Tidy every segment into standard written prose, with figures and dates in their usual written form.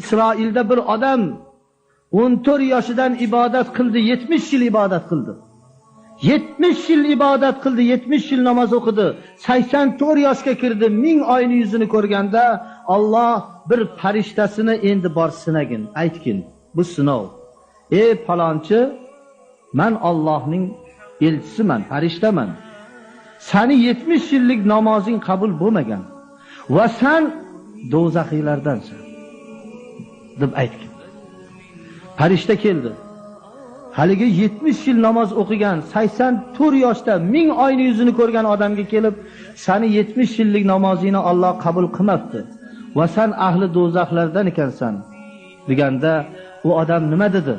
Isroilda bir odam 14 yoshidan ibodat qildi, 70 yil ibodat qildi. 70 yil ibodat qildi, 70 yil namoz o'qidi. 84 yoshga kirdi, 1000 oyni yuzini ko'rganda Alloh bir farishtasini endi bor sinagin, aytgin, bu sinov. Ey falonchi, men Allohning elchisiman, farishtaman. Seni 70 yillik namozing qabul bo'lmagan va sen do'zaxiylardansan deb aytgin. Farishta keldi. Haligi 70 yil namoz o'qigan, 84 yoshda 1000 oyni yuzini ko'rgan odamga kelib, seni 70 yillik namozingni Alloh qabul qilmabdi va sen ahli do'zaxlardan ekansan deganda u odam nima dedi?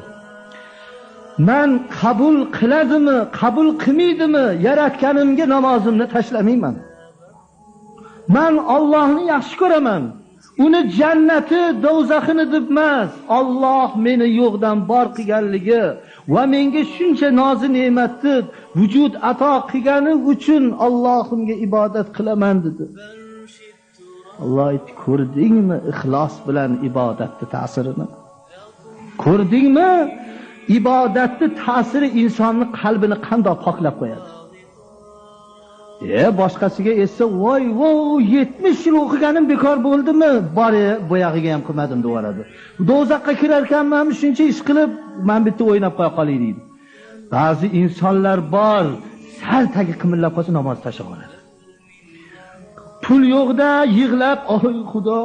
Men qabul qiladimi, qabul qilmaydimi, yaratganimga namozimni tashlamayman. Men Allohni yaxshi ko'raman. Uni jannati, do'zaxini deb emas, Alloh meni yo'qdan bor qilganligi va menga shuncha nozi ne'matni vujud ato qilgani uchun Allohimga ibodat qilaman dedi. Alloh aytdi, ko'rdingmi ixlos bilan ibodatni ta'sirini? Ko'rdingmi? Ibodatni ta'siri insonni qalbini qandoq poklab qo'yadi? Boshqasiga esa voy voy 70 yil o'qiganim bekor bo'ldimi? Bor, boyag'iga ham qilmadim deb yuboradi. Do'zaxga kirar ekanman, shuncha ish qilib, men bitta o'ynab qo'ya qolay deydi. Ba'zi insonlar bor, sal tagi qimillab qolsa namoz tashlab oladi. Pul yo'qda yig'lab, "Oy Xudo,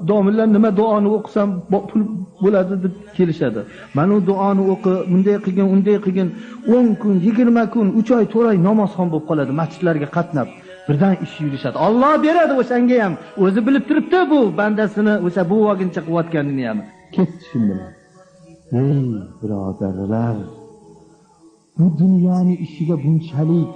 domlalar nima duoni o'qisam pul bo'ladi" deb kelishadi. Mana u duoni o'qi, bunday qilgin, unday qilgin, 10 kun, 20 kun, 3 oy, 4 oy namoz ham bo'lib qoladi, masjidlarga qatnab, birdan ish yurishadi. Alloh beradi o'shanga ham. O'zi bilib turibdi bu bandasini o'sha bu vagincha qilayotganini ham. Ketdi shu bilan. Ey birodarlar, bu dunyoni ishiga bunchalik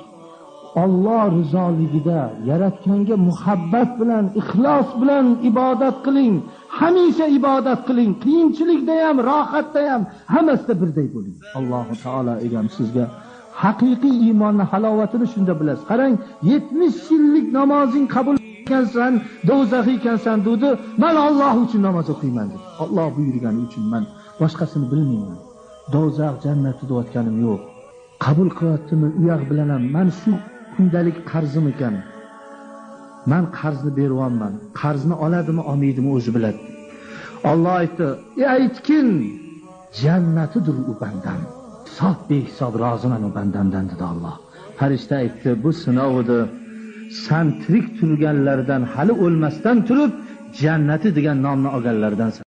Alloh rizoligida yaratganga muhabbat bilan, ixlos bilan ibodat qiling. Hamisha ibodat qiling. Qiyinchilikda ham, rohatda ham hammasida birday bo'ling. Alloh taolo egam sizga haqiqiy iymonning halovatini shunda bilasiz. Qarang, 70 yillik namozing qabul ekansan, do'zaxiy ekansan dedi. Men Alloh uchun namoz o'qiyman dedi. Alloh buyurgani uchun men boshqasini bilmayman. Do'zax, jannati deyotganim yo'q. Qabul qilyaptimi u yoq bilan ham men shu kundalik qarzim ekan. Men qarzni beryapman. Qarzni oladimi, olmaydimi o'zi biladi. Alloh aytdi, aytgin, jannatidir u bandam. Hisob behisob roziman u bandamdan dedi Alloh. Farishta aytdi, bu sinov edi. Sen tirik turganlardan hali o'lmasdan turib jannati degan nomni olganlardansan.